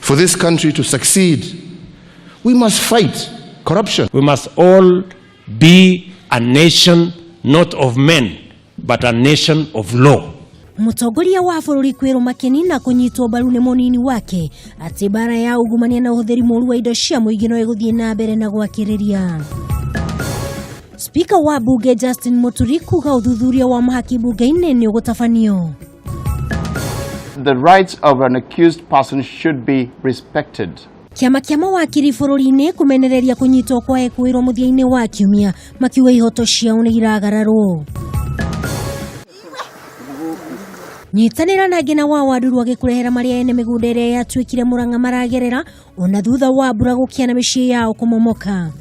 For this country to succeed, we must fight corruption. We must all be a nation not of men, but a nation of law. Mũtongoria wa bũrũri kwĩrwo Makeni na kũnyitwo mbaru nĩ mũnini wake atĩ mbara ya ungumania na ũhũthĩri mũru wa indo cia mũingĩ no ĩgũthiĩ na mbere na gwakĩrĩria. Spika wa bunge Justin Muturi kuga ũthuthuria wa mahaki bunge-inĩ nĩ ũgũtabanio. The rights of an accused person should be respected. Kĩama kĩa mawakiri bũrũri-inĩ kũmenereria kũnyitwo kwa ekũĩrwo mũthia-inĩ wa kiumia makiuga ihoto ciao nĩ iragararwo. Nyitanĩra na Ngina wa Wanduru agĩkũrehera marĩa ene mĩgũnda ĩrĩa yatuĩkire Mũrang'a maragerera ona thutha wa mbura gũkĩa na mĩciĩ yao kũmomoka.